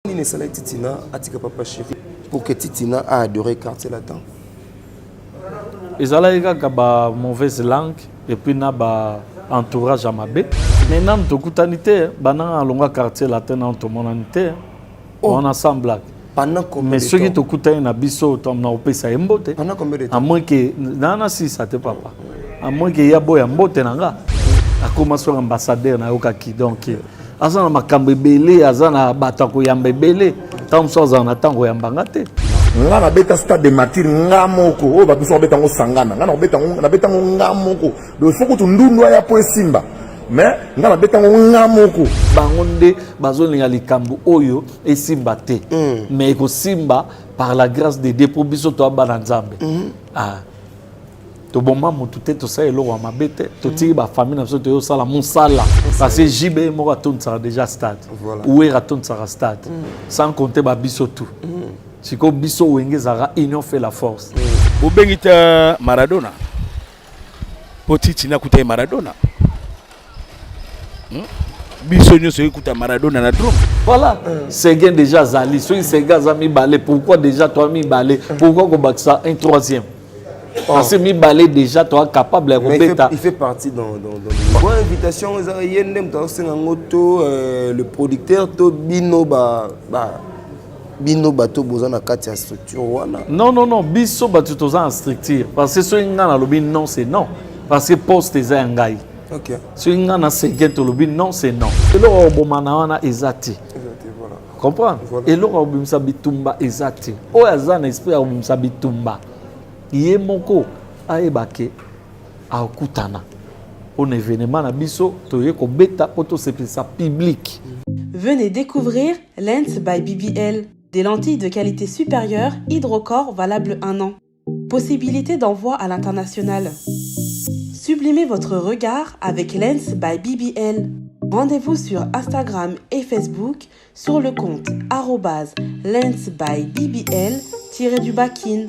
Nini esalaki Titina atika Papa Chéri pour que Titina a adoré Quartier Latin? Ezalaki kaka ba mauvaise langue et puis na ba entourage ya mabe. Mais nanu tokutani te, banda nga nalongwa Quartier Latin nanu tomonani te. Oh. Wana sans blague. Pendant combien Mais de soki temps? tokutani na biso nakopesa ye mbote. Pendant combien de temps? À moins que na nasisa te papa. À moins que ye aboya mbote na nga. Akoma soki ambassadeur nayokaki donc aza na makambo ebele, aza na bato ya koyamba ebele, ntango mosusu azala na ntango koyamba nga te. Nga nabeta Stade de Martyr nga moko, oyo bato mosusu babeta yango sangana, nga nakobeta yango, nabeta yango nga moko. Donc faut kutu ndundu aya po esimba, mais nga nabeta yango nga moko. Bango nde bazolinga likambo oyo esimba te, mais ekosimba par la grâce de Dieu, po biso toya bana Nzambe. Toboma motu te, tosala eloko ya mabe te, totiki bafamille na biso, toyosala mosala, parce que JB moko atondisaka déjà stade, Wera atondisaka stade, sans compter babiso tout. Sikoyo biso Wenge ezalaka union fait la force. Bobengi ta Maradona po Titina akuta ye Maradona. Biso nyonso ekuta Maradona na drum. Voilà, Seguin déjà azali, soki Seguin aza mibale, pourquoi déjà toi mibale, pourquoi kobakisa un troisième? Parce que mibale déjà toi capable ya Mais kobeta. il fait partie dans bon invitation eza ye nde moto azosenga yango to le producteur to bino ba, ba bino bato boza na kati ya structure wana? Non, non, non, biso bato toza na structure, parce que soki nga nalobi non, c'est non, parce que poste eza ya ngai. Soki nga na Seguin tolobi non, c'est non. Eloko ya koboma na wana eza te. Comprendre? Eloko ya kobimisa bitumba eza te. Oyo aza na esprit ya kobimisa bitumba, ye moko ayeba ke akutana mpona événement na biso toye kobeta mpo tosepelisa public. Venez découvrir Lens by BBL, des lentilles de qualité supérieure hydrocore valables un an. Possibilité d'envoi à l'international. Sublimez votre regard avec Lens by BBL. Rendez-vous sur Instagram et Facebook sur le compte arobase Lens by BBL tiret du bas kin.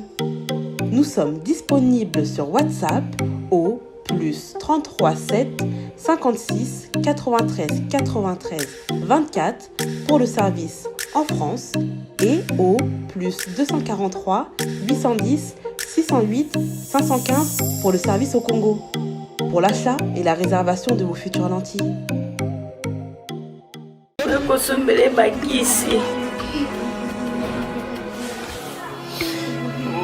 Nous sommes disponibles sur WhatsApp au plus 33 7 56 93 93 24 pour le service en France et au plus 243 810 608 515 pour le service au Congo. Pour l'achat et la réservation de vos futures lentilles. Nakosombele bakisi.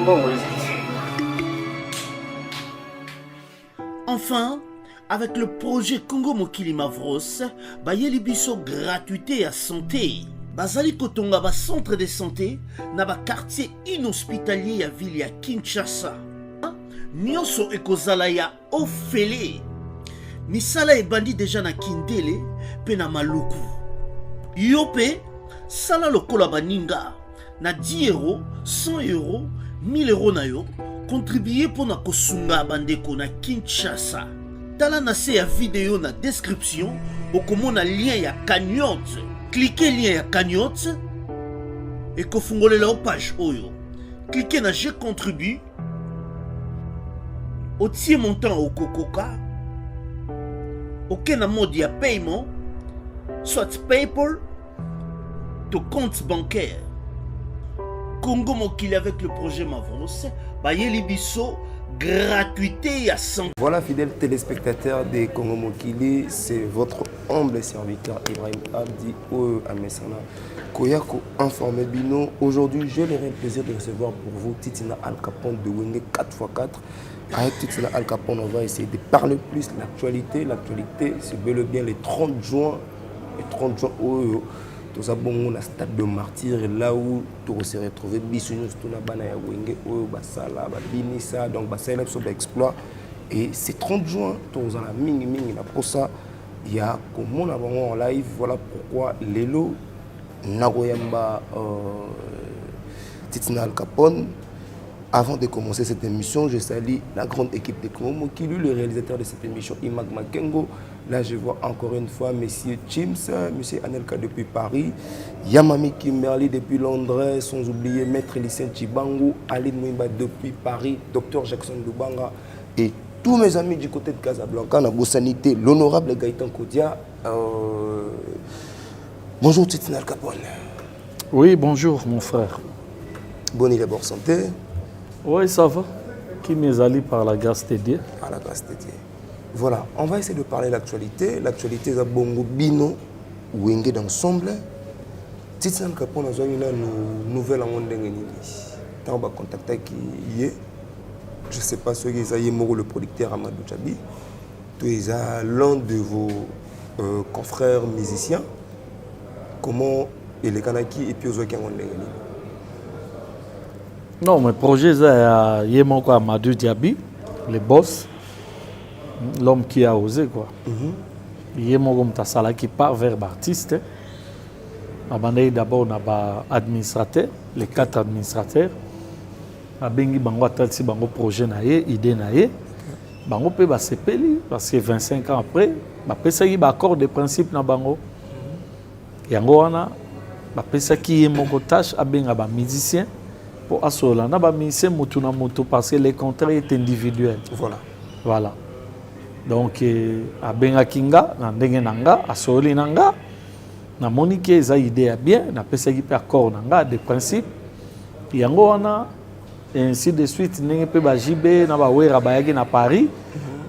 Mbongo eza te. Enfin, avec le projet Congo Mokili Mavros, bayeli biso gratuité ya santé. Bazali kotonga ba centre de santé na ba quartier inhospitalier ya ville ya Kinshasa. Nyonso ekozala ya ofele. Misala ebandi deja na Kindele pe na Maluku. Yo pe sala lokola baninga na 10 euros, 100 euros, 1000 euros na yo, contribuer mpo na kosunga bandeko na Kinshasa. Tala na se ya video na description, okomona lien ya cagnotte. Cliquez lien ya cagnotte, ekofungolela yo page oyo. Cliquez na je contribue, otie montant okokoka, oke na mode ya paiement, soit PayPal to compte bancaire. Congo Mokili avec le projet Mavros, bayeli biso gratuité ya santé. Voilà, fidèles téléspectateurs de Congo Mokili, c'est votre humble serviteur Ibrahim Abdi oyo amesana koya ko informer bino. Aujourd'hui, j'ai le réel plaisir de recevoir pour vous Titina Al Capone de Wenge 4x4. Avec Titina Al Capone, on va essayer de parler plus l'actualité. L'actualité, c'est bel et bien le 30 juin. Le 30 juin, oyo toza bongo na stade de Martyr, là où toko se retrouver biso nyonso tona bana ya Wenge oyo basala babinisa, donc basalela biso baexploit. Et c'est 30 juin, tozala mingimingi na posa ya komona bango en live. Voilà pourquoi lelo nakoyamba Titina Al Capone. Avant de commencer cette émission, je salue la grande équipe de Congo Mokili, le réalisateur de cette émission, Imag Makengo. Là, je vois encore une fois Monsieur Chims, Monsieur Anelka depuis Paris, Yamami Kimberly depuis Londres, sans oublier Maître Lucien Chibangu, Aline Mwimba depuis Paris, Docteur Jackson Lubanga et tous mes amis du côté de Casablanca, na Bossanité, l'honorable Gaëtan Kodia. Bonjour Titina Al Capone. Oui, bonjour mon frère. Boni d'abord santé? Oui, ça va. Qui m'est par la grâce de Dieu. Par la grâce de Dieu. Voilà, on va essayer de parler de l'actualité. L'actualité est bongo bino Wenge d'ensemble. Titina Capone azwaki nanu nouvelle yango ndenge nini? Ntango bacontactaki ye, je sais pas soki eza ye moko le producteur Amadou Chabi to eza l'un de vos confrères musiciens. Comment elekanaki et puis ozwaki yango ndenge nini? Non, mais projet eza ya ye moko Amadou Diaby, le boss, l'homme qui a osé quoi. Ye moko moto asalaki par vers baartiste. Abandaki d'abord na baadministrateur, les quatre administrateurs. Abengi bango, atalisi bango projet na ye, idée na ye. Bango mpe basepeli parce que 25 ans après bapesaki baaccord de principe na bango. Yango wana bapesaki ye moko tâche abenga bamusicien mpo asolola na bamusicien motu na motu parce que le contrat est individuel. Voilà. Donc abengaki nga na ndenge na nga, asololi na nga, namoni ke eza idée ya bien, napesaki mpe accord na nga de principe. Yango wana, et ainsi de suite, ndenge mpe baJB na baWera bayaki na Paris,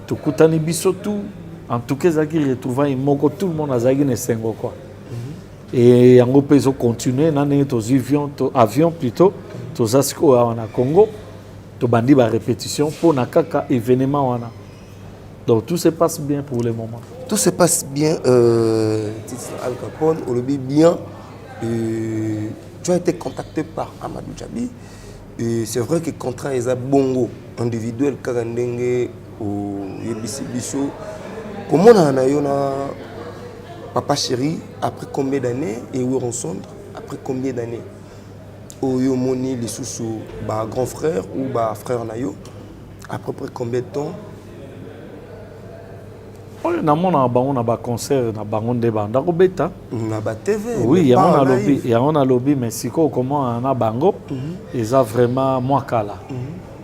tokutani biso tout. En tout cas ezalaki retrouvaille moko, tout le monde azalaki na esengo quoi. Et yango mpe ezocontinue na ndenge tozwi avion plutôt, toza sikoyo awa na Congo, tobandi barépétition mpona kaka événement wana. Donc tout se passe bien pour le moment. Tout se passe bien, Titina Al Capone, olobi bien. Tu as été contacté par Amadou Djabi. Et c'est vrai que contrat eza bongo individuel kaka ndenge oyebisi biso. Komonana na yo na Papa Chéri après combien d'années et Werrason après combien d'années? Oyo omoni lisusu ba grand frère ou ba frère na yo à peu près combien de temps? Oyo namonaka bango na baconcert na bango nde banda kobeta. Na ba TV? Oui, yango nalobi, yango nalobi. Mais sikoyo komona na bango eza vraiment mwa kala,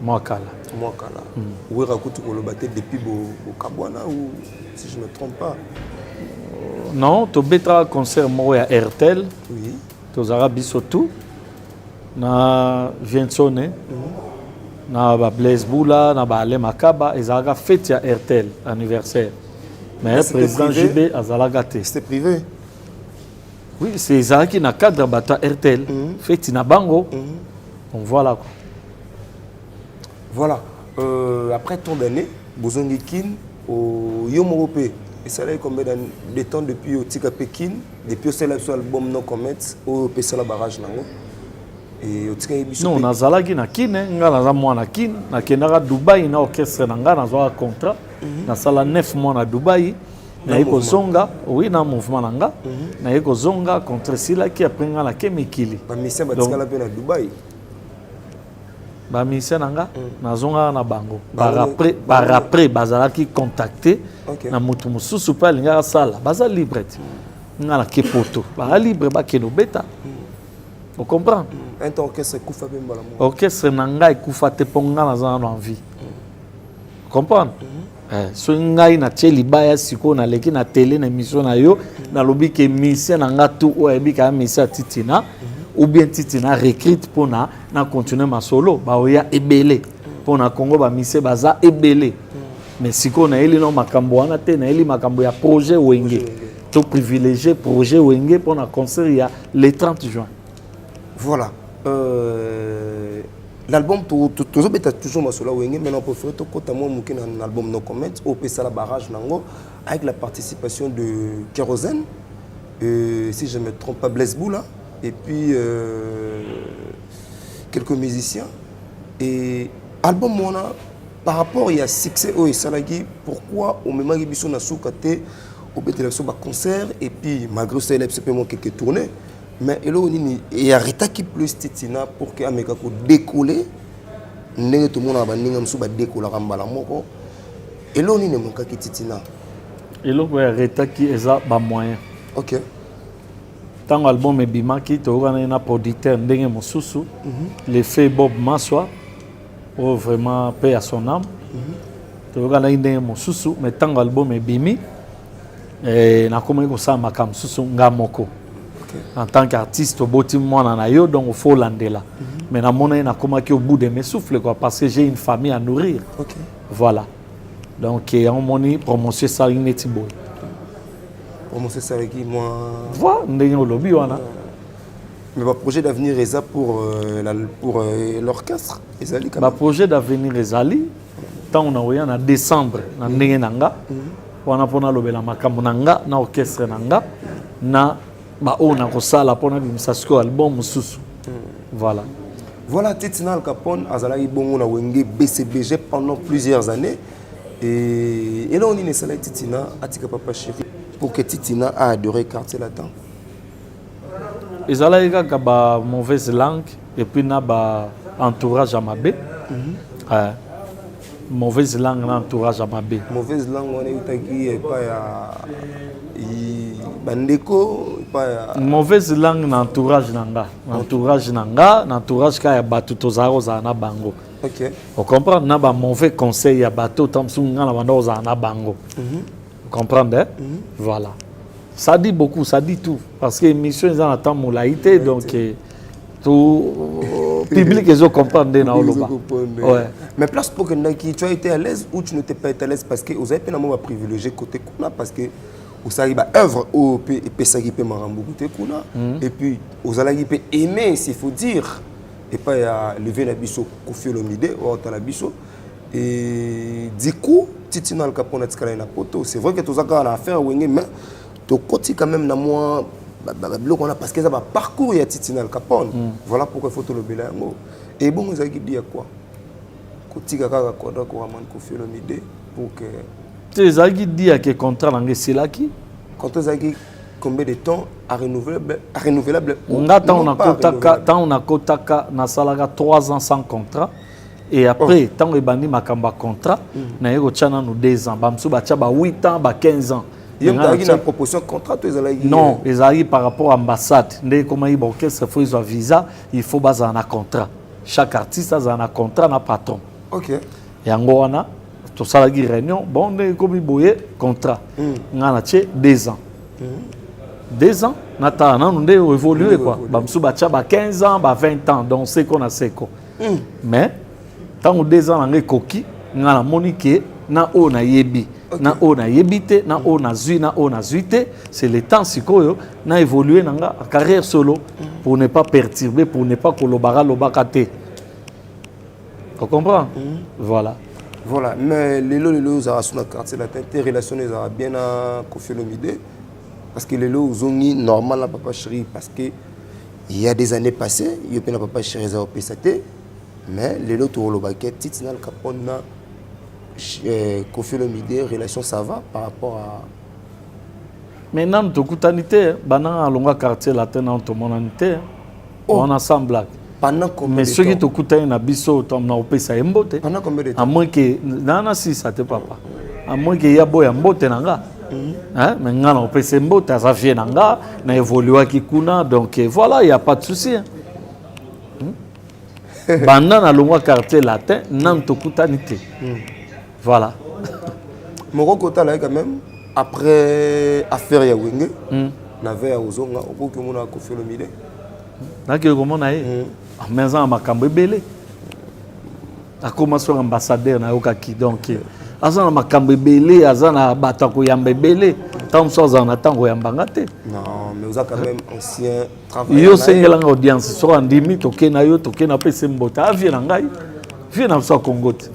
mwa kala. Mwa kala. Wera kutu koloba te depuis bokabwana ou si je me trompe pas? Non, tobetaka concert moko ya Airtel. Tozalaka biso tout na Viensone, na baBlaise Bula, na baAle Makaba. Ezalaka fête ya Airtel, anniversaire, mais président JB azalaka te. C'était privé? Oui, c'est ezalaki na cadre ya bato ya Airtel, fête na bango. Donc voilà quoi. Voilà, après tant d'années bozongi Kin, yo moko mpe esalaki combien de temps depuis otika mpe Kin, depuis osala biso album No Comment oyo opesala barrage nango e otikaki biso? Non, nazalaki na Kine. Nga naza mwana Kine. Nakendaka Dubai na orchestre na nga, nazwaka contrat, nasala 9 mois na Dubai, naye kozonga. Oui, na mouvement na nga. Naye kozonga, contrat esilaki. Après nga nake mikili. Bamusicien batikala mpe na Dubai? Bamusicien na nga, nazongaka na bango par après. Bazalaki contacté na motu mosusu mpe alingaka asala, baza libre te. Nga nake poto, baza libre, bakende obeta, ocomprendre? Un temps orchestre ekufa mpe mbala moko. Orchestre na ngai ekufa te mpo nga naza nano en vie, comprendre? Soki ngai natie libaya sikoyo, naleki na télé na émission na yo, nalobi ke musicien na nga tu oyo ayebi kaka musicien ya Titina ou bien Titina recrute mpona na continue masolo, baoya ebele mpona Congo, bamusicien baza ebele. Mais sikoyo nayeli no makambo wana te, nayeli makambo ya projet Wenge. To privilégié projet Wenge mpona concert ya le 30 juin. Voilà, l'album, tozobeta toujours masolo ya Wenge. Maintenant préféré tokota mwa moke na album No Comment oyo opesala barrage nango avec la participation de Kérosène, si je ne me trompe pas Blaise Boula et puis quelques musiciens. Et album wana, par rapport ya succès oyo esalaki, pourquoi omemaki biso na suka te, obetela biso baconcert et puis malgré osalela biso mpe mwa quelques tournées? Mais eloko nini earrêtaki plus Titina pour que ameka kodécoller ndenge tomonaka baninga mosusu badekolaka mbala moko? Eloko nini emokaki Titina? Eloko oyo arrêtaki eza bamoyen. Ntango album ebimaki, toyokanaki na producteur ndenge mosusu, le fait Bob Maswa oyo vraiment paix à son âme. Toyokanaki ndenge mosusu, mais ntango album ebimi, nakomaki kosala makambo mosusu nga moko. En tant qu'artiste, oboti mwana na yo, donc faut olandela. Mais namona ye, nakomaki au bout de mes souffles, quoi, parce que j'ai une famille à nourrir. Voilà, donc yango moni promotion esali neti boye. Promotion esalaki mwa Voi ndenge olobi wana. Mais baprojet d'avenir eza pour l'orchestre ezali quand même? Baprojet d'avenir ezali ntango na koya na décembre na ndenge na nga wana, mpo nalobela makambo na nga na orchestre na nga na baoyo nakosala mpo nabimisa sikoyo album mosusu. Voilà. Voilà, Titina Al Capone azalaki bongo na Wenge BCBG pendant plusieurs années. Et eloko nini esalaki Titina atika Papa Chéri pour que Titina a adoré Quartier Latin? Ezalaki kaka ba mauvaise langue et puis na ba entourage ya mabe. Mauvaise langue na entourage ya mabe. Mauvaise langue wana eutaki epai ya bandeko, epai ya Mauvaise langue na entourage na nga, na entourage na nga, na entourage kaka ya bato tozala kozala na bango. Ocomprendre, na bamauvais conseil ya bato ta mosusu nga na banda kozala na bango. Comprendre, hein? Voilà, ça dit beaucoup, ça dit tout, parce que émission eza na temps molai te, donc tout public ezocomprendre nde na oloba. Ouais. Mais place pour okendaki, tu as été à l'aise ou tu n'étais pas été à l'aise? Parce que ozali mpe na mwa baprivilégié côté kuna, parce que osalaki baœuvre oyo mpe epesaki mpe makambo côté kuna, et puis ozalaki mpe aimé, s'il faut dire, epai ya levé na biso Kofi Olomide oyo otala biso. Et du coup, Titina Al Capone atikala na Poto. C'est vrai que toza kaka na affaire Wenge, mais tokoti quand même na mwa babiloko wana, parce que eza baparcours ya Titina Al Capone. Voilà pourquoi il faut tolobela yango. Et bongo ezalaki di ya quoi, kotika kaka Quadra Koraman Kofi Olomide pour que Te, ezalaki di yake contrat na nga esilaki. Contrat ezalaki combien de temps, à renouvelable, à renouvelable? Nga ntango nakotaka, ntango nakotaka, nasalaka 3 ans sans contrat et après, ntango ebandi makambo ya contrat, naye kotia nanu 2 ans. Bamosusu batia ba 8 ans, ba 15 ans. Ye ezalaki na proposition contrat to ezalaki? Non, ezalaki par rapport à ambassade nde ekomaki baorchestre faut ezwa visa, il faut bazala na contrat, chaque artiste azala na contrat na patron. Yango wana tosalaki réunion. Bon, nde ekomi boye, contrat nga na tie 2 ans, 2 ans, natala nanu nde évolue, quoi. Bamosusu batia ba 15 ans, ba 20 ans, donc seko na seko. Mais ntango 2 ans na nga ekoki, nga namoni ke na oyo nayebi, na oyo nayebi te, na oyo nazwi, na oyo nazwi te, c'est le temps sikoyo na évolue na nga carrière solo, pour ne pas perturber, pour ne pas kolobaka lobaka te. Ocomprend? Voilà. Voilà. Mais lelo, lelo ozalaka so na Quartier Latin te, relation ezalaka bien na Kofi Olomide? Parce que lelo ozongi normal na Papa Chéri, parce que il y a des années passées, yo mpe na Papa Chéri eza opesa te. Mais lelo tolobaki Titina Al Capone na Kofi Olomide, relation ça va par rapport à Mais nanu tokutani te. Bandanga alongwa Quartier Latin, nanu tomonani te. Wana sans blague. Pendant combien Mais soki tokutani na biso, na opesa ye mbote. Pendant combien de temps? À moins que naa nasisa te, papa, à moins que ya boya mbote na nga. Hein? Mais nga na opesa ye mbote, aza vie na nga, na évoluaki kuna, donc voilà, il y a pas de souci, hein? Banda nalongwa Quartier Latin, nanu tokutani te. Voilà. Moko kotala ye quand même après affaire ya Wenge, na ve ya ozonga, okoki omona Kofi Olomide? Nakei komona ye, mais aza na makambo ebele. Akoma soki ambassadeur, nayokaki, donc aza na makambo ebele, aza na bato ya koyamba ebele. Ntango mosusu azala na ntango koyambanga te. Non, mais oza quand même ancien travailleur. Yo osengelanga audience, soki andimi, toke na yo, toke na pese mbote. Avie na ngai, vie na biso ya Congo te.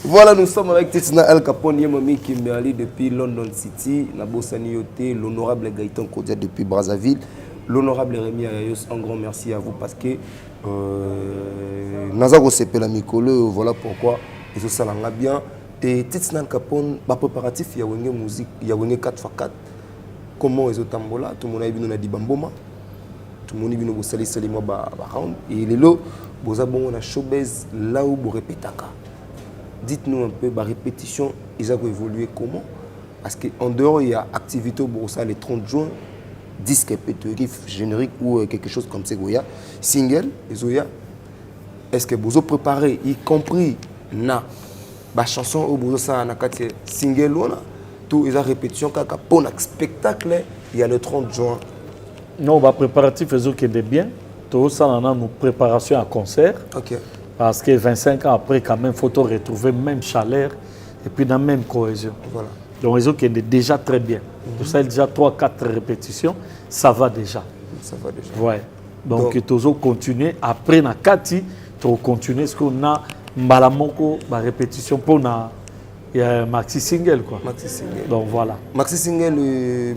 Voilà, nous sommes avec Titina Al Capone, Yemami Kimberly depuis London City, Nabosani Yote, l'honorable Gaëtan Kodia depuis Brazzaville, l'honorable Rémi Ayayos, un grand merci à vous parce que Naza kosepela mikolo, voilà pourquoi ezosalanga bien. Et Titina Al Capone, ba préparatif ya Wenge musique, ya Wenge 4x4, comment ezotambola? Tout le monde a bino na dibamboma, tout le monde bino bosalisali mwa ba round et lelo boza bongo na showbase là où borépétaka. Dites-nous un peu, ba répétition eza koévoluer comment? Parce que en dehors il y a activité au ça le 30 juin, disque peut générique ou quelque chose comme ça, goya single ezoya, est-ce que bozo préparé, y compris na ba chanson oyo bozosala na kati ya single wana, to eza répétition kaka mpona spectacle? Il y a le 30 juin. Non, bapréparatif ezokende bien. Tozosala nanu préparation ya concert. Parce que 25 ans après, quand même, faut retrouver même chaleur et puis la même cohésion. Donc ezokende déjà très bien. Tosali déjà 3 4 répétitions, ça va déjà. Ça va déjà. Ouais. Donc tozo continuer après na kati, tocontinue ce qu'on a mbala moko barépétition mpona ya maxi single, quoi. Maxi single. Donc voilà. Maxi single,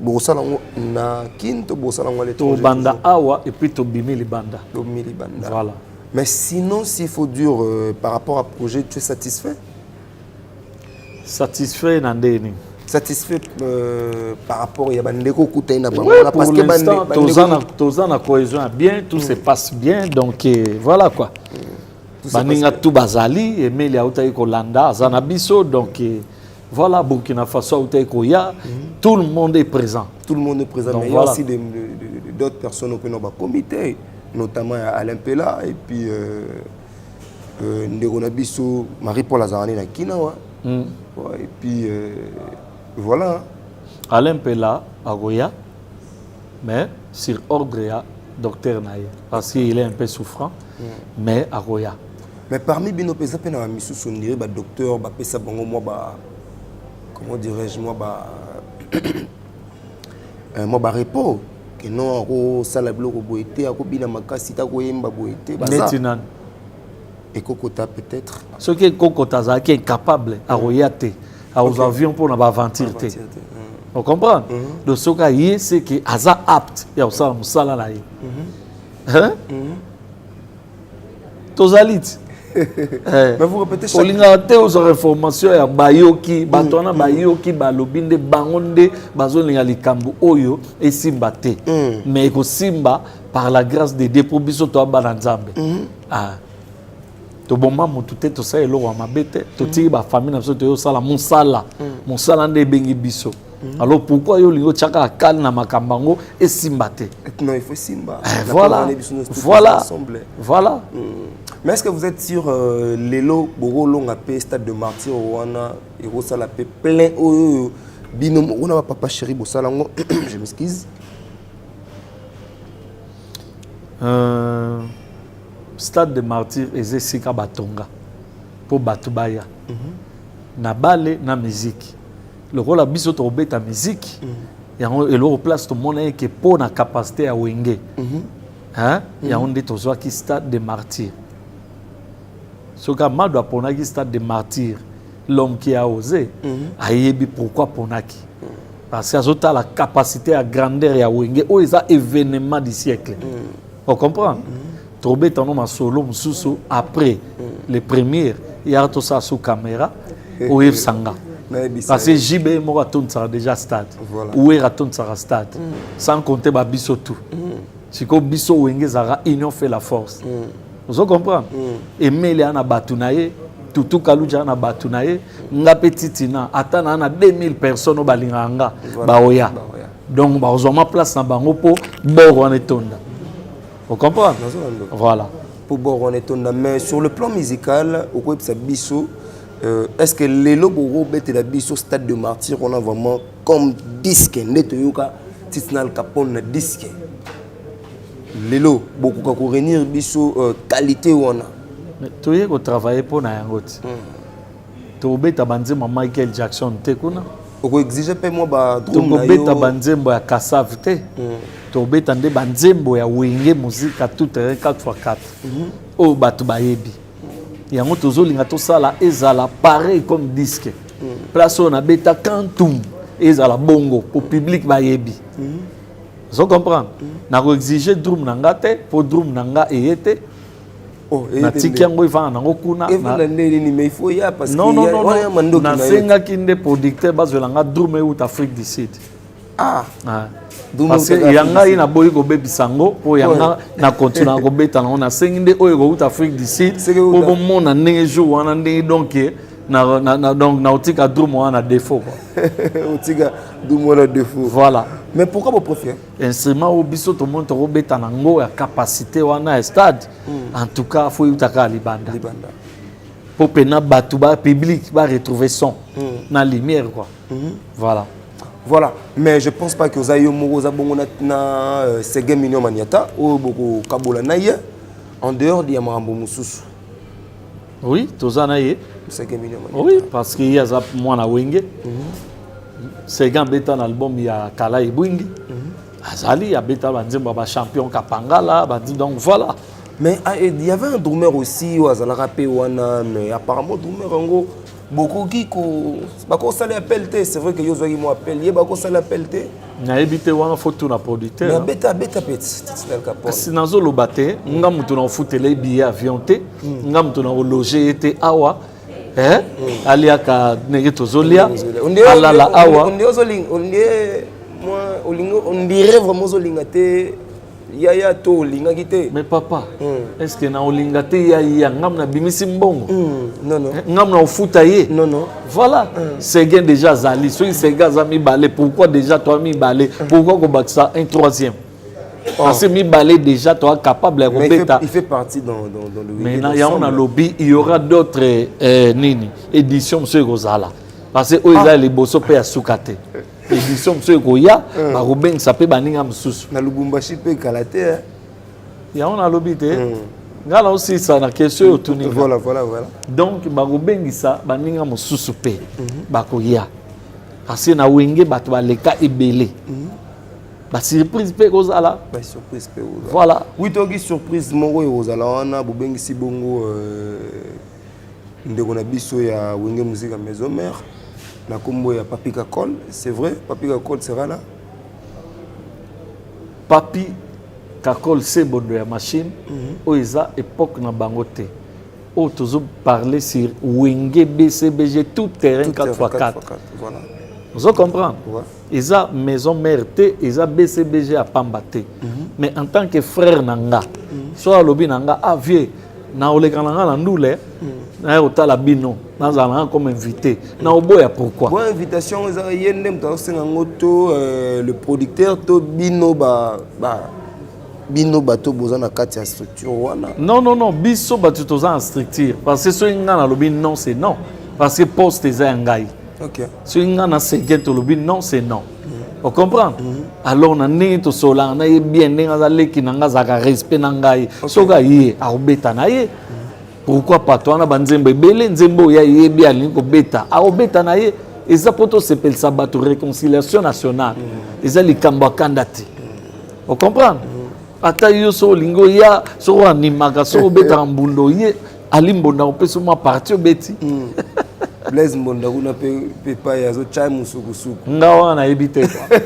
bokosala yango na Kine to bokosala yango à l'étranger? Tobanda awa et puis tobimi libanda. Tobimi libanda. Voilà. Mais sinon, s'il faut dire, par rapport à projet, tu es satisfait? Satisfait na ndenge nini? Satisfait par rapport ya bandeko okutani na bango? Ouais, parce pour que l'instant, toza na cohésion ya bien, tout se passe bien, donc voilà quoi. Tout se Baninga passe bien. Tout bazali, Emeli autaki kolanda, aza na biso, donc voilà, Burkina Faso autaki koya, tout le monde est présent. Tout le monde est présent. Donc, mais il y a voilà. aussi d'autres personnes au comité, notamment Alain Pella et puis ndeko na biso Marie-Paul azalani na Kina wa. Ouais, et puis voilà. Alain Pella akoya, mais sur ordre ya docteur na ye, parce qu'il est un peu souffrant, mais akoya. Mais parmi bino mpe eza mpe na bamisusu, on dirait badocteur bapesa bango mwa ba, comment dirais-je, mwa barepos ke non, akosala biloko boye te, akobina makasi te, akoyemba boye te. Baza Neti nani? Ekokota peut-être. Soki Ekokota azalaki incapable, akoya te, akozwa avion mpona baaventure te. Aventure te. Ocomprendre? Donc soki aye, c'est que aza apte ya kosala mosala na ye. Hein? Tozali ti. Eh. Mais vous répétez chaque Olingaka te ozwa information ya bayoki bato wana, bayoki balobi nde bango nde bazolinga likambo oyo esimba te, mais ekosimba par la grâce de Dieu, mpo biso toya bana Nzambe. Ah. Toboma motu te, tosala eloko ya mabe te, totiki bafamille na biso, toyosala mosala. Mosala nde ebengi biso. Alors pourquoi yo olingi otiaka akale na makambo yango esimba te? Non, il faut simba. Eh, La voilà. parole biso nyonso, tous ensemble. Voilà. Mais est-ce que vous êtes sûr, lelo bokolonga pe stade de Martyr wana, ekosala pe plein oyo bino wana Papa Chéri bosala yango? Je m'excuse. Stade de Martyr eza esika batonga mpo bato baya na bale na miziki. Lokola biso tokobeta miziki yango, eloko place tomona eke mpo na capacité ya Wenge, hein? Yango nde tozwaki stade de Martyr. Soki Amado aponaki stade de Martyr, l'homme qui a osé, ayebi pourquoi aponaki, parce que azotala capacité ya grandeur ya Wenge oyo eza événement du siècle. Ocomprendre? Tobeta no masolo mosusu après les premières yaka, tosala sous caméra, oyebisanga. Nayebisa. Parce que JB moko atondisaka déjà stade. Uwer atondisaka stade, sans compter babiso tout. Sikoyo biso Wenge ezalaka union fait la force. Ozo comprendre? Emeli aa na bato na ye, Tutu Kaluja aa na bato na ye, nga mpe Titina, ata na na 2000 personnes oyo balingaka nga, baoya. Baoya. Donc bazwa ma place na bango mpo bord wana etonda. Ocomprendre? Nazolanda. Voilà. Pour bord wana etonda. Mais sur le plan musical, okoyebisa biso, est ce que lelo bokobetela biso stade de Martyr wana vraiment comme disque nde toyoka Titina Alcapone na disque? Lelo bokoka koréunir biso qualité wana? Mais toye kotravaille mpo na yango ti tokobeta banzembo ya Michael Jackson te kuna. Okoexige mpe mwa badrum na Tokobeta yo? banzembo ya Kassav te. Tokobeta nde banzembo ya Wenge Musica tout terrain 4x4 oyo bato bayebi. Yango tozolinga tosala ezala pareil comme disque. Place oyo nabeta Kantum ezala bongo po public bayebi. Ozo comprendre? Nakoexige drum na nga te, mpo drum na nga eye te. Oh, eye te. Natiki Nde. yango evanda nango kuna. Evanda nde nini? Mais il faut ya, parce que Non, non, non, wana ya non. mandoki na yo. Nasengaki nde producteur bazwela nga drum euta Afrique du Sud. Ah. Ah. Drum Parce que eutaka ya Afrique du ngai Sud. naboyi kobebisa yango, mpo yanga na continue kobeta nango. Nasengi nde oyo ekouta Afrique du Sud, Seke mpo euta- bomona ndenge jour wana ndenge donc donc naotika drum wana défaut, quoi. Otika drum wana défaut. Voilà. Mais pourquoi bopréfère Instrument oyo biso tomoni tokobeta nango ya capacité wana ya stade, en tout cas faut eutaka ya libanda. Libanda. Mpo pena bato ba public ba retrouver son na lumière, quoi. Voilà. Voilà, mais je pense pas que oza yo moko oza bongo na, na Seguin Mignon Maniata oyo bokokabola na ye en dehors ya makambo mosusu. Oui, toza na ye. Seguin Mignon Maniata. Oui, parce que ye aza mwana Wenge. Seguin abeta na album ya Kala Ebwingi. Azali abeta banzembo ya bachampion Kapangala, bandi donc voilà. Mais ah, il y avait un drummer aussi oyo azalaka mpe wana, mais apparemment drummer yango bokoki ko bakosala appel te. C'est vrai que yo ozwaki mwa appel, ye bakosala appel te. Nayebi te, wana faut tuna producteur. Mais abeta, abeta mpe Titina Capone. Kasi nazoloba te, nga moto na ofutela ye billet avion te, nga moto na ologe ye te awa, eh? Aliaka ndenge tozolia, alala awa. Ondie moi olingi, on dirait vraiment ozolinga te yaya to olingaki te. Mais papa, est ce que na olinga te yaya? Ngam nabimisi mbongo. Non, non. Ngam na ofuta ye. Non, non. Voilà. Seguin déjà azali. Soki Seguin aza mibale, pourquoi déjà toa mibale? Pourquoi kobakisa un troisième? Parce que mibale déjà toa capable ya Mais il fait, kobeta. Il fait partie dans le Mais week-end na yango ensemble. nalobi, il y aura d'autres nini, édition mosusu ekozala, parce que oyo eza ya liboso mpe ya suka te. Édition mosusu ekoya, bakobengisa mpe baninga mosusu. Na Lubumbashi mpe kala te, hein. Yango nalobi te, ngai naosisa na question oyo otuni nga. Voilà. Donc bakobengisa baninga mosusu mpe bakoya, parce que na Wenge bato baleka ebele, basurprise mpe ekozala. Basurprise mpe ekozala. Voilà. Oui, toyoki surprise moko ekozala wana. Bobengisi bongo ndeko na biso ya Wenge Musica Maison Mère na nkombo ya Papi Kakol. C'est vrai, Papi Kakol sera là? Papi Kakol se bondo ya machine oyo eza époque na bango te. Oyo tozoparle sur Wenge BCBG tout terrain. Tout terrain, 4x4. 4x4, voilà. Ozo comprendre? Ouais. Eza Maison Mère te, eza BCBG ya pamba te. Mais en tant que frère na nga, so alobi na nga: "Ah vieux, na oleka na nga na ndule, naye kotala bino, nazala na nga comme invité", na oboya pourquoi? Bon, invitation eza ye nde moto azosenga yango to le producteur to bino ba bino bato boza na kati ya structure wana? Non, non, non, biso bato toza en structure, parce que soki nga nalobi non, c'est non, parce que poste eza ya ngai. Soki nga na Seguin tolobi non, c'est non. Ocomprendre? Alors na ndenge tosolaka na ye bien, ndenge aza leki na nga, azalaka respect na ngai. Soki aye akobeta na ye, pourquoi pas? To wana banzembo ebele, nzembo oyo ayebi alingi kobeta, akobeta na ye. Eza mpo tosepelisa bato, réconciliation nationale. Eza likambo akanda te, ocomprendre? Ata yo so olingi oya, soki oanimaka, soki obetaka mbundo, ye ali mbonda, opesi mwa parti, obeti. Blaise Mbonda kuna mpe epai azotya mosukusuku. Nga wana nayebi te kua.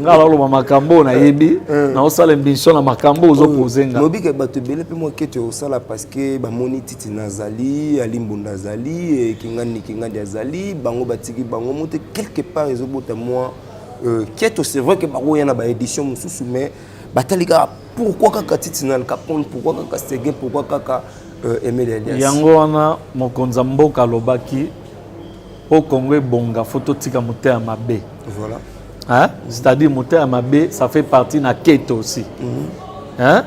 Nga naloba makambo oyo nayebi, naosala émission na makambo oyo ozopose nga. Mobike bato ebele mpe mwa keto ya kosala, parce que bamoni Titi nazali, Ali Mbonda azali, Kingandi Kingandi azali, bango batiki bango mo te. Quelque part ezobota mwa keto. C'est vrai que bakoya na baédition mosusu, mais batali kaka pourquoi kaka Titi na Capone, pourquoi kaka Seguin, pourquoi kaka Emile Elias. Yango wana mokonzi ya mboka alobaki mpo Kongo ebonga, faut totika motema mabe. Voilà. Hein? C'est-à-dire motema mabe, ça fait partie na keto aussi, hein?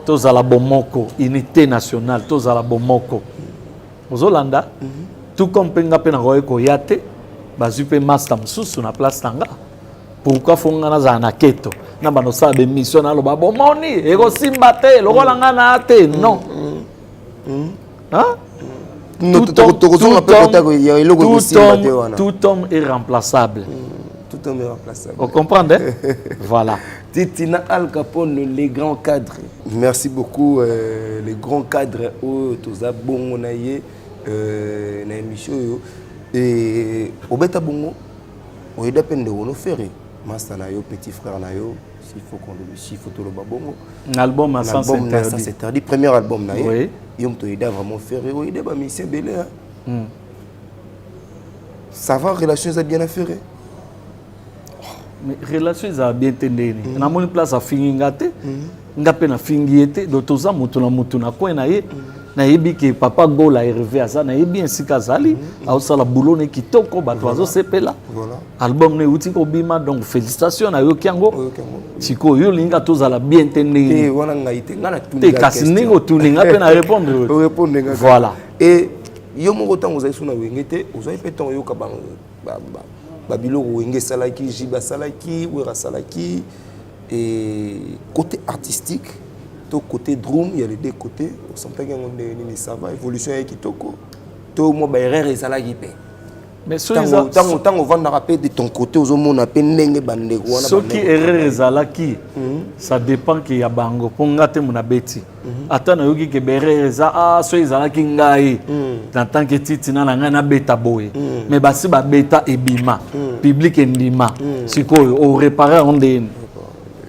Tozala bomoko, unité nationale, tozala bomoko. Ozolanda? Tout comme mpe nga mpe nakoki koya te, bazwi mpe master mosusu na place na nga. Pourquoi faut nga nazala na keto na bando osala bémission, naloba bomoni ekosimba te lokola nga na te? Non. Hein? Tokozonga mpe kota ya eloko ekosimba te wana. Tout homme est remplaçable. Tout homme est remplaçable. On comprend, hein? Voilà. Titina Al Capone, les grands cadres. Merci beaucoup, les grands cadres oyo toza bongo na ye na émission oyo. Et obeta bongo, oyeda mpe ndeko no Ferre, master na yo, petit frère na yo, s'il faut qu'on le s'il faut toloba bongo. Album à sens Album na interdit. Sens interdit, premier album na ye. Oui. Yo moto oyeda vraiment Ferre, oyeda ba musicien ebele, hein. Ça va, relation eza bien na Ferre? Mais relation ezala bien te ndenge nini? Namoni place afingi nga te, nga mpe nafingi ye te. Donc toza motu na motu na coin na ye. Nayebi ke papa Gola Hervé aza, nayebi esika azali, aosala boulot ne kitoko, bato bazosepela. Album ne euti kobima, donc félicitation, nayoki yango. Oyoki yango. Sikoyo yo olinga tozala bien te ndenge Te nini? Wana ngai te, ngai natuni Te, kasi ndenge otuni nga mpe na répondre. Orépondre nga. Voilà. Et yo moko, ntango ozali so na Wenge te, ozali mpe ntango oyoka Babiloko Wenge esalaki, JB asalaki, Wera asalaki, et côté artistique to côté drum, il y a les deux côtés. Osentaki yango ndenge nini? Ça va, évolution ya kitoko to mwa baerreur ezalaki mpe? Mais soki Ntango ovandaka mpe de ton côté, ozomona mpe ndenge bandeko wana Soki bandeko erreur ezalaki, ça dépend ke ya bango, mpo nga te mona beti. Ata nayoki ke baerreur eza, ah, so ezalaki ngai na tant que Titina na ngai nabeta boye, mais basi babeta, ebima, public endima. Sikoyo orépare yango ndeni?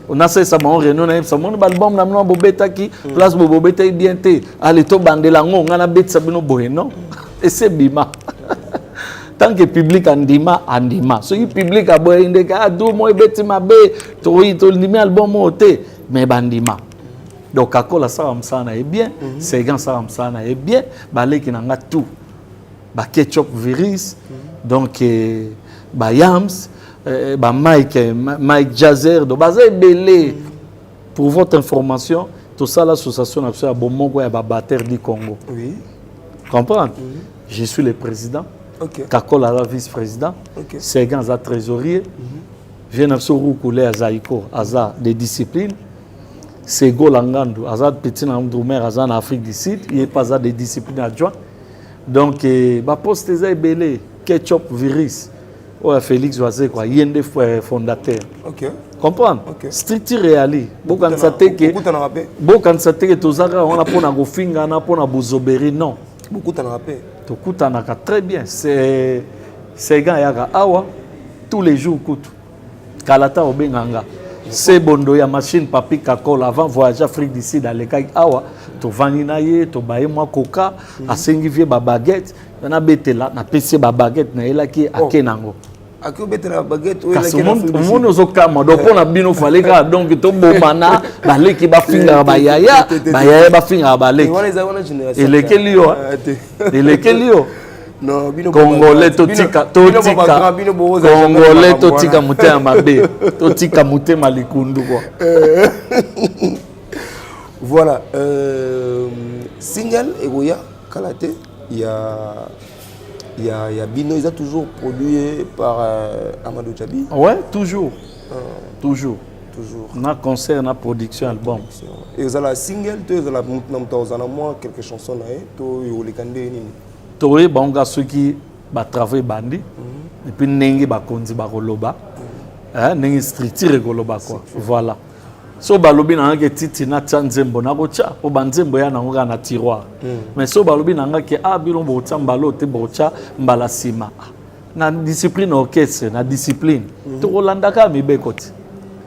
Nasalisa bango réunion, nayebisa moni baalbum na bino bobetaki place bo bobetaki bien te, ale tobandela yango, ngai nabetisa bino boye. Non, esi ebima. Tant que public andima, andima. Soki public aboyi ndeke, ah, du mo ebeti mabe, toyi tondimi album oyo te, mais bandima. Donc Kakola asala mosala na ye bien, Segan asala mosala na ye bien, baleki na nga tout, baketchup virus, donc bayams, bamike, Mike Jazer, donc baza ebele. Pour votre information, tosala association na biso ya bomoko ya babatteur du Congo. Comprendre, je suis le président. Kakola aza vice-président. Segan aza trésorier, vie na biso Rukule aza iko aza de discipline, Segola Ngandu aza petit na drummer, aza na Afrique du Sud, ye mpe aza de discipline adjoint. Donc baposte eza ebele. Ketchup virus oyo ya Félix Wazekwa, ye nde fondateur. Comprendre? Structure eyali, bokanisa te ke Bokutanaka mpe? Bokanisa te ke toza kaka wana mpona kofingana, mpona bozoberi, non. Bokutanaka mpe? Tokutanaka très bien. C'est Segan ayaka awa tous les jours, kutu kala ta obenga nga se bondo ya machine. Papi Kakola, avant voyage Afrique du Sud, alekaki awa, tovandi na ye, tobaye mwa koka, asengi vie babaguette, nabetela, napesi ye babaguette, nayelaki ye, ake nango. Aki obetela baguette oyo Kasi elaki na Afrique du omoni Sud. Ozokama. Donc mpo na bino fale kaka donc tobomana, baleki bafingaka bayaya, bayaya bafingaka baleki. Wana eza wana génération Elekeli yo, Ah, te. elekeli yo. Non, bino Congolais, bino- totika, bino totika bagrand, bino boza jamais Congolais, makambo totika wana. motema mabe, totika motema likundu quoi. Voilà, single ekoya kala te ya bino, eza toujours produit par Amadou Djabi? Ouais, toujours, toujours. Toujours. Na concert, na production album. Ezala single to ezala na moto akozala na mwa quelques chansons na ye to ekoleka nde nini? Toyeba ngo soki batravaux ebandi, et puis ndenge bakonzi bakoloba, ndenge structure ekoloba quoi. Voilà, so balobi na nga ke Titi natia nzembo, nakotya, mpo banzembo ya nango kaka na tiroir. Mais so balobi na nga ke ah, bino bokotya mbala oyo te, bokotya mbala nsima, ah, na discipline orchestre, na discipline, tokolanda kaka mibeko ti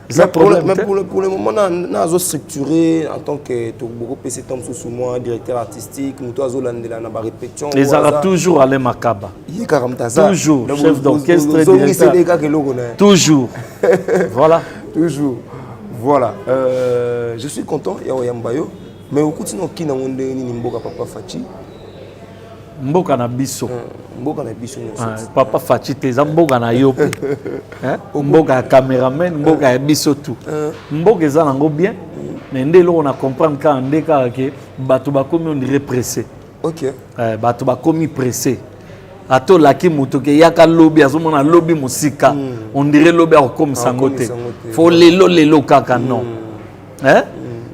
eza Mais pour le, problème mais te. pour le moment, na azo structuré en tant que bokopesa ntango mosusu mwa directeur artistique, moto azolandela na barépétition? Ezalaka toujours Alain Makaba. Ye kaka moto aza? Toujours, chef d'orchestre, ozongiseli directeur. kaka eloko na ye? Toujours, voilà. Toujours, voilà. Je suis content ya koyamba yo, mais okuti na okina yango ndenge nini, mboka papa Faci? Mboka na biso. Mboka na biso nyonso. Ah, papa Faci te, eza mboka na yo mpe. Hein? Mboka ya cameraman, mboka ya biso tu. Mboka eza nango bien, mais nde eloko na comprendre kaka nde kaka ke bato bakomi on dirait pressé. Eh, bato bakomi pressé. Ata olaki moto ke yaka lobi, azomona lobi mosika, on dirait lobi akokomisa yango te. Akokomisa yango te. Fo lelo lelo kaka, non. Eh?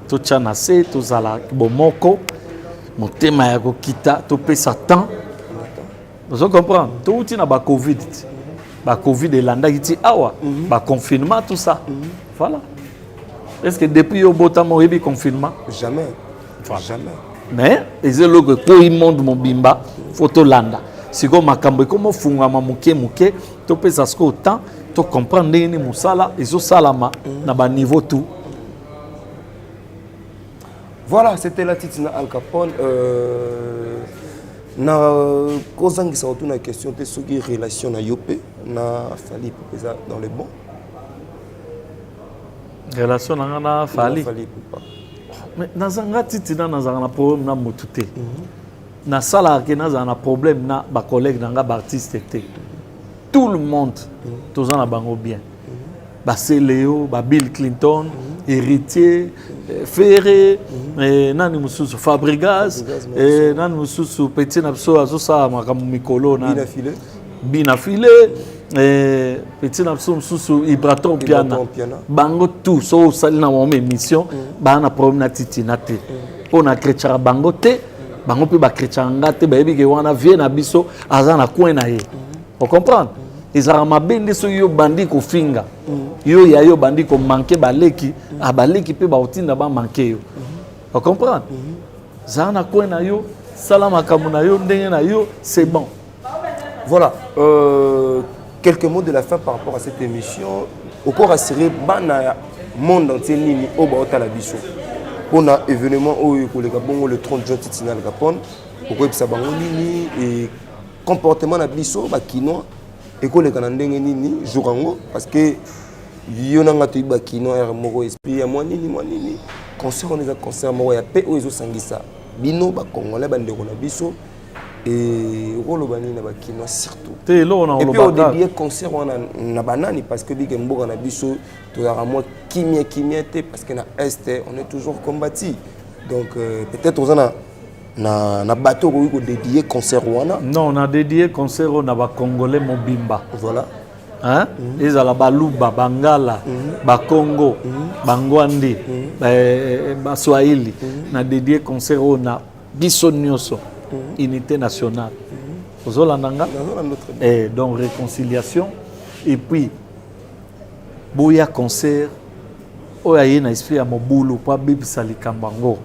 Totya na se, tozala bomoko, motema ya kokita, topesa temps. Ozo comprendre, touti na bacovid ti bacovid elandaki ti awa, baconfinement, tout ça. Voilà, est ce que depuis yo obotama oyebi confinement? Jamais. Voilà. Jamais. Mais eza eloko ekoyi monde mobimba, fo tolanda. Sikoyo makambo ekoma ofungwama moke moke, topesa sikoyo temps, tocomprendre ndenge nini mosala ezosalama na baniveau tout. Voilà, c'était la Titina Al Capone. Na kozangisa otuna question te, soki relation na yo mpe na Fally Ipupa eza dans le bon? Relation na nga na Fally? Fally Ipupa. Mais nazanga Titina, nazalaka na problème na motu te. Nasalaka ke nazala na problème na bacollègue na nga baartiste te. Tout le monde toza na bango bien, baseleo, babill Clinton, Héritier, Ferre, nani mosusu, Fabrigas, nani mosusu, petit na biso azosala makambo mikolo, nani? Bina File. Bina File. Eh, petit na biso mosusu Ibrator Piana, bango tout so osali na bango émission, baa na problème na Titina te, mpo na chrétiaka bango te, bango mpe bachrétiaka nga te. Bayebi ke wana vie na biso aza na coin na ye, ocomprendre? Ezalaka mabe nde soki yo bandi kofinga yo ya yo, bandi komanquer baleki, ah, baleki mpe bakotinda bamanquer yo, ocomprendre? Zala na coin na yo, sala makambo na yo ndenge na yo, c'est bon. Voilà. Quelques mots de la fin par rapport à cette émission. Encore rassurer bana monde entier nini oyo baotala biso. Pona événement oyo ekoleka bongo le 30 juin, Titina Al Capone, okoyebisa bango nini et comportement na biso bakinois ekoleka na ndenge nini jour yango? Parce que yo na nga toyebi bakinois ere moko esprit ya mwa nini mwa nini. Concert wana eza concert moko ya pe oyo ezosangisa bino bacongolais, bandeko na biso. Okoloba nini na bakinois surtout? Te, eloko na Et puis olobaka odédier concert wana na banani? Parce que bike mboka na biso tozalaka mwa kimia kimia te, parce que na Est on est toujours combattu. Donc peut-être oza na bato okoki kodédier concert wana. Non, na dédié concert oyo na bacongolais mobimba. Voilà. Hein? Ezala baluba, bangala, bakongo, bangwandi, baswahili, na dédié concert oyo na biso nyonso, unité nationale. Ozolanda nga? Nazolanda très bien. Eh, donc réconciliation et puis boya concert. Oyo aye na esprit ya mobulu mpo abebisa likambo yango,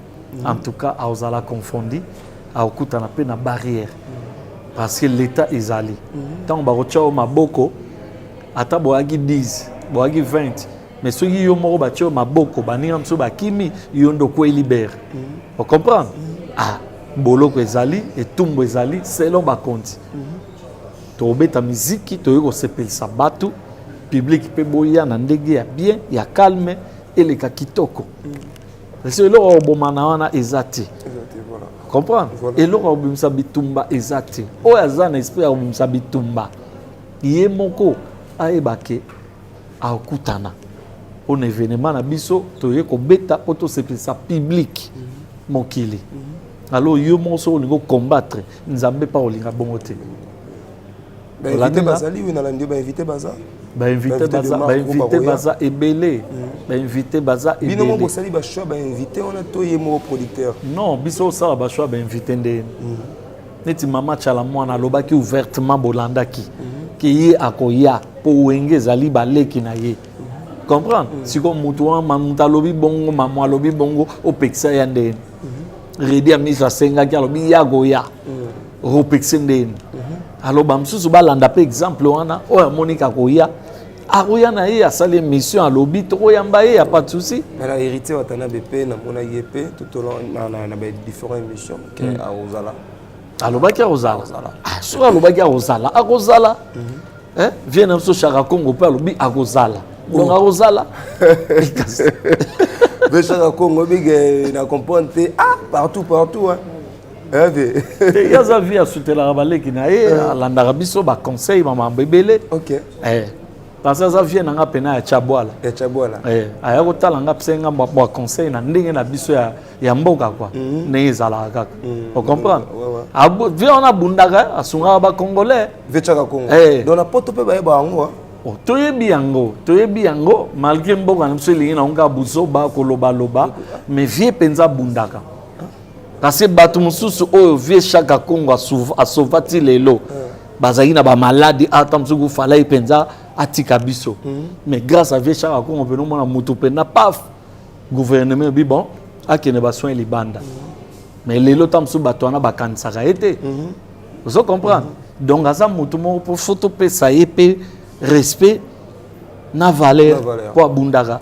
en tout cas aozala confondi, aokutana mpe na barrière, parce que l'état ezali. Ntango bakotia yo maboko, ata boyaki 10, boyaki 20, mais soki yo moko batia yo maboko, baninga mosusu bakimi, yo nde okwei libere, ocomprendre? Ah, boloko ezali, etumbu ezali selon bakonzi. Tobeta miziki, toyei kosepelisa bato, public mpe boya na ndenge ya bien, ya calme, eleka kitoko. Parce eloko ya kobomana wana eza te. Eza te, voilà. Comprendre? Voilà. Eloko ya kobimisa bitumba eza te. Oyo aza na esprit ya kobimisa bitumba, ye moko ayeba ke akutana. Mpona événement na biso, toye kobeta mpo tosepelisa public mokili. Alors yo moko soki olingi ocombattre Nzambe, mpa olinga bongo te. Bainvité Olandi nga? bazali oyo nalandi yo, bainvité baza. Bainvité Bainvité de baza, marque, bainvité bakoya. baza ebele, bainvité baza Bino moko ebele. bosali bachoix bainvité wana to ye moko producteur? Non, biso osala bachoix bainvité ndeni neti mama Tshala Mwana alobaki ouvertement, bolandaki ke ye akoya mpo Wenge ezali baleki na ye, comprendre? Sikoyo motu wana, moto alobi bongo, mamo alobi bongo, opekisa ya ndeni? Redi Amiso asengaki, alobi ya koya, opekisi ndeni? Aloba mosusu balanda mpe exemple wana. Oyo amoniki akoya, akoya na ye, asali émission, alobi tokoyamba ye, ya pas de souci. Mais na Héritier Watanabe mpe namonaki ye mpe tout au long na badifférent émission ke akozala. Alobaki akozala. Ah, soki alobaki akozala, akozala. Eh, vie na biso Chaka Congo mpe alobi akozala, donc akozala. Mpe Chaka Congo bige na comprendre te, ah, partout partout, hein. Eh, ve. Te, ye aza vie, asutelaka baleki na ye, alandaka biso baconseil, bamambo ebele. Eh, parce que aza vie na nga pena ya Tchabwala. Ya Tchabwala. Eh, aya kotala nga, pesa nga mwa conseil na ndenge na biso ya mboka kua, ndenge ezalaka kaka, ocomprendre? Vie wana abundaka, asungaka bacongolais. Ve Chaka Congo. Eh. Donc na poto mpe bayeba yango, hein. Oh, toyebi yango, toyebi yango, malgré mboka na biso elingi nango kaka buzoba, kolobaloba, mais vie mpenza abundaka, parce que bato mosusu oyo vie Chaka Congo asauva ti lelo bazalaki na bamaladi, ata mosuku falai mpenza atika biso, mais grâce à vie Chaka Congo mpena omona motu mpenza paf, gouvernement ebi bon, akende basoin libanda. Mais lelo ta mosusu bato wana bakanisaka ye te, ozo comprendre? Donc aza motu moko mpo fo topesa ye mpe respect na valeur, Na valeur. mpo abundaka.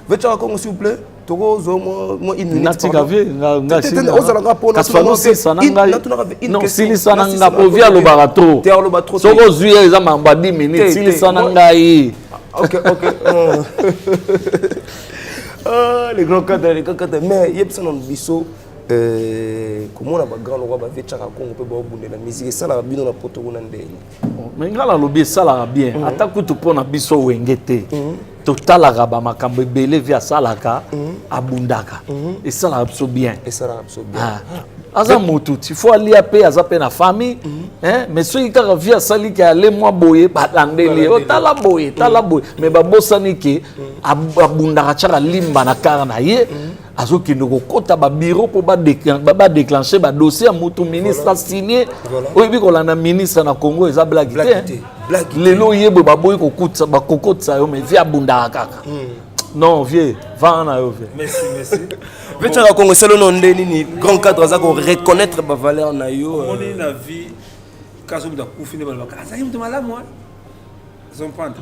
Ve Chaka Congo, s'il vous plaît, tokozwa mwa une minute. Natika vie nga. Te, te, te, ozalaka mpona Kasi fano silisa na ngai. Natunaka une Non, question. silisa na Nasilisa nga po vie alobaka trop. Te, aloba trop te. Soki ozwi ye, eza mambo ya 10 minutes. Te, te. Silisa na ngai. Ok. Ah, les grands cadres, les grands cadres. Mais yebisa na biso, komona bagrand lokwa bave Chaka Congo mpe baobundela musique, esalaka bino na poto kuna ndeni? Mais ngai nalobi esalaka bien, ata kutu mpo na biso Wenge te. Totalaka bamakambo ebele vie asalaka, abundaka, esalaka biso bien. Esalaka biso bien. Ah. Aza motu ti faut alia mpe, aza mpe na famille, hein? Mais soki kaka vie asali ke ale mwa boye, balandeli ye: "Tala boye, tala boye." Mais babosani ke abundaka, tiaka limba na kare na ye, azokende kokɔta babureau mpo badéclenche badossier ya motu, ministre asigne. Oyebi, kolanda ministre na Congo eza blague te. Lelo oyebwe, baboyi bakokotisa yo, mais vie abundaka kaka. Non, vie vanga na yo, vie. Merci, merci. Vieux Tshaka Kongo, esali no nde nini grand cadre aza koreconnaître bavaleur na yo? Omoni, na vie, kasi moto akufi nde balobaka azalaki moto malamu. Ozocomprendre?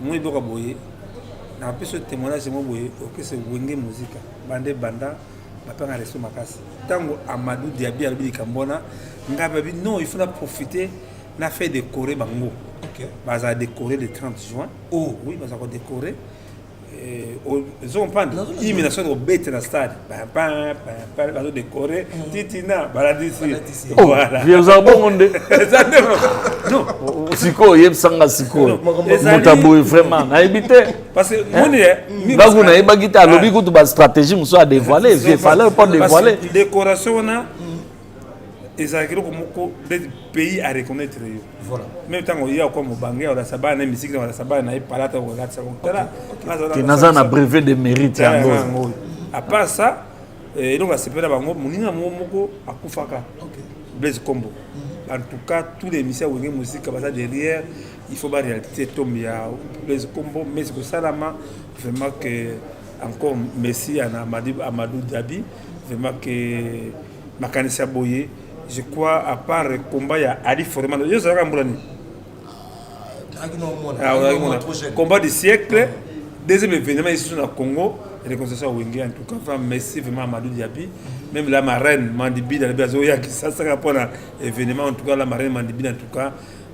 Omoni biloko boye, napesi yo témoignage mo boye. Okese Wenge Muzika banda ebanda, bapanga respect makasi. Ntango Amadou Diaby alobi likambo wana, ngai babi non, il faut na profiter na fait décorer bango. Bazala décoré le 30 juin. Oh oui, bazala kodécorer. Ozo comprendre, hymne national kobete na stade, bazodécorer titina balandisi. Voilà, ozala bongo nde. Non. Sikoyo oyebisanga, sikoyo moto aboye, vraiment nayebi te. Ngaku nayebaki te. Alobi kutu bastratégie mosusu adévoile. Vie, fallait pas dévoiler. Décoration wana ezalaki eloko moko nde pays a reconnaître yo. Même ntango ye akwa mobange, olasa bana na misiki, olasa bana na ye palata, kolatisa tala. Naza na brevet de mérite yango. À part ça, eloko asepela bango, moninga moko akufaka, Blaise Kombo. En tout cas, tous les musiciens Wenge Musique baza derrière. Il faut baréalité tombe ya Blaise Kombo, mais kosalama vraiment que encore merci à Amadou Diaby, vraiment que makanisi ya boye. Je crois, à part combat ya Ali Foreman, yo ozalaka mbula nini? Combat du siècle, deuxième événement lisusu na Congo, réconciliation ya Wenge. En tout cas, vraiment merci, vraiment Amadou Diaby. Même la marraine Mandibida alobi azoyakisa saka mpona événement. En tout cas, la marraine Mandibida, en tout cas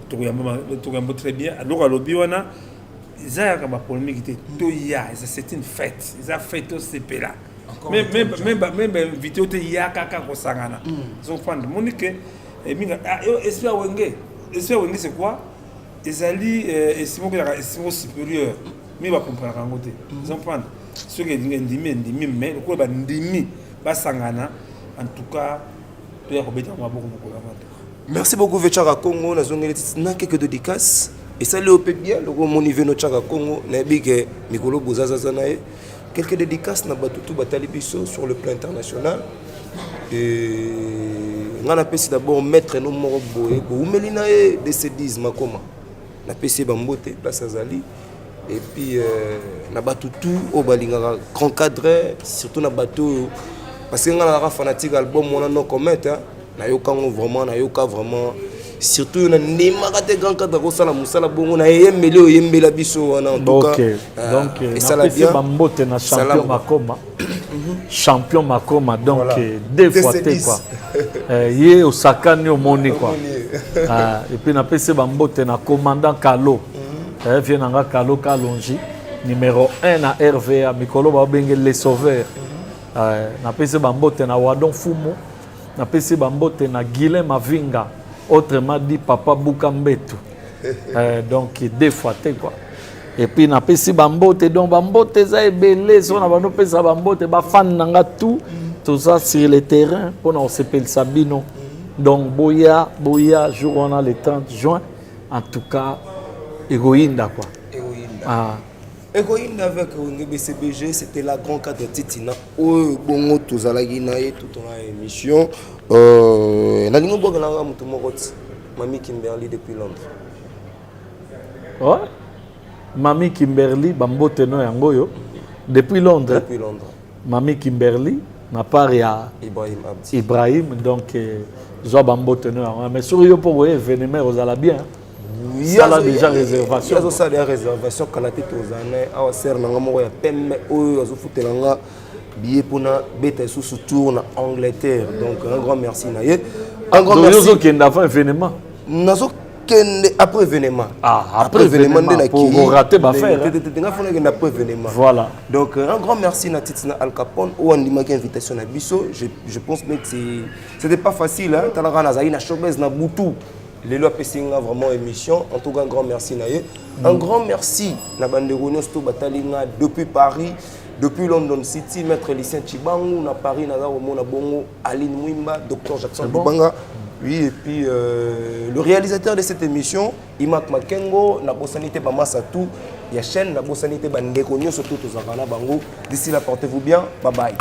tokoyamba très bien. Eloko alobi wana eza yaka bapolémique te. Toya, c'est une fête, eza fête, tosepela. Même bainvité oyo te, ya kaka kosangana. Ozocomprendre? Moni ke mingi esprit ya Wenge. Esprit ya Wenge, c'est quoi? Ezali esprit moko, ezalaka esprit moko supérieur. Mingi bakomprenaka yango te. Ozocomprendre? Soki elingi endimi, endimi, mais lokola bandimi basangana, en tout cas toya kobeta maboko mokolo yango. Merci beaucoup, vieux Tshaka Congo. Nazongeli na quelques dédicaces. Esali oyo mpe bien loko omoni veno Tshaka Congo. Nayebi ke mikolo bozazaza na ye. Quelques dédicaces na bato tu batali biso sur le plan international. Ngai napesi d'abord maître no moko boye boumeli na ye, dc10 makoma. Napesi ye bambote place azali. Et puis na bato tu oyo balingaka grand cadre, surtout na bato oyo, parce que ngai nazalaka fanatique album wana no comment, nayoka yango vraiment, nayoka vraiment, surtout na ndimaka te grand cadre akosala mosala bongo na eyembeli oyo oyembela biso wana. En tout cas, donc esala bien. Bambote na champion Makoma, champion Makoma, donc voilà. Deux fois te quoi, ye osakani, omoni quoi. Et puis napesi bambote na commandant Kalo, vie na nga Kalo Kalongi, numéro 1 na RVA, mikolo babenge les sauveurs. Napesi bambote na Wadon Fumu, napesi bambote na Guilin Mavinga, autrement dit Papa Buka Mbetu. Donc deux fois te quoi. Et puis napesi bambote, donc bambote eza ebele. So na bando opesa bambote bafani na nga tout, toza sur le terrain mpona kosepelisa bino. Donc boya, boya jour wana, le 30 juin. En tout cas ekoyinda quoi. Ekoyinda. Ah. Ekoyinda avec Wenge BCBG. C'était la grand cadre Titina oyo bongo tozalaki na ye tout na émission. Nalingi obwakelanga moto moko ti Mami Kimberly depuis Londres. Ouais. Mami Kimberly, bambote no yango oyo depuis Londres. Depuis Londres. Mami Kimberly na part ya Ibrahim Abdi. Ibrahim, donc zwa bambote no yango. Mais soki yo mpo boye événement ozala bien, sala déjà réservation. Azosala ya réservation kala te. Tozala na ye awa, sere na nga moko ya pembe oyo azofutela nga billet mpona beta lisusu tour na Angleterre. Donc un grand merci na ye, un grand Donc yo merci. Ozokende avant événement? Nazokende après événement. Ah, après événement, pour rater bafaire, hein. Nga fona kende après événement. Voilà. Donc un grand merci na Titina Al Capone oyo andimaki invitation na biso. Je pense bien que c'était pas facile, hein. Talaka, nazali na showbase na butu, lelo apesi nga vraiment émission. En tout cas, un grand merci na ye, un grand merci na bandeko nyonso to batali nga depuis Paris. Depuis London City, Maître Lucien Chibangu, na Paris, naza komona bongo Aline Mwimba, Dr Jackson Bon. Lubanga. Oui, et puis le réalisateur de cette émission, Imak Makengo, nabosani te bamasa tout, ya chaîne, nabosani te bandeko nyonso tout tozalaka na bango. D'ici là, portez-vous bien. Bye bye.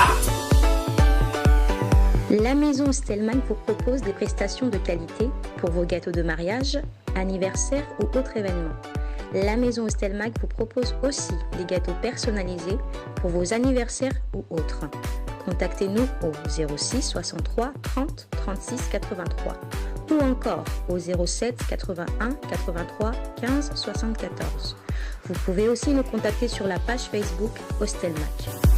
La maison Stellman vous propose des prestations de qualité pour vos gâteaux de mariage, anniversaire ou autres événements. La maison Stelmac vous propose aussi des gâteaux personnalisés pour vos anniversaires ou autres. Contactez-nous au 06 63 30 36 83 ou encore au 07 81 83 15 74. Vous pouvez aussi nous contacter sur la page Facebook Hostelmac.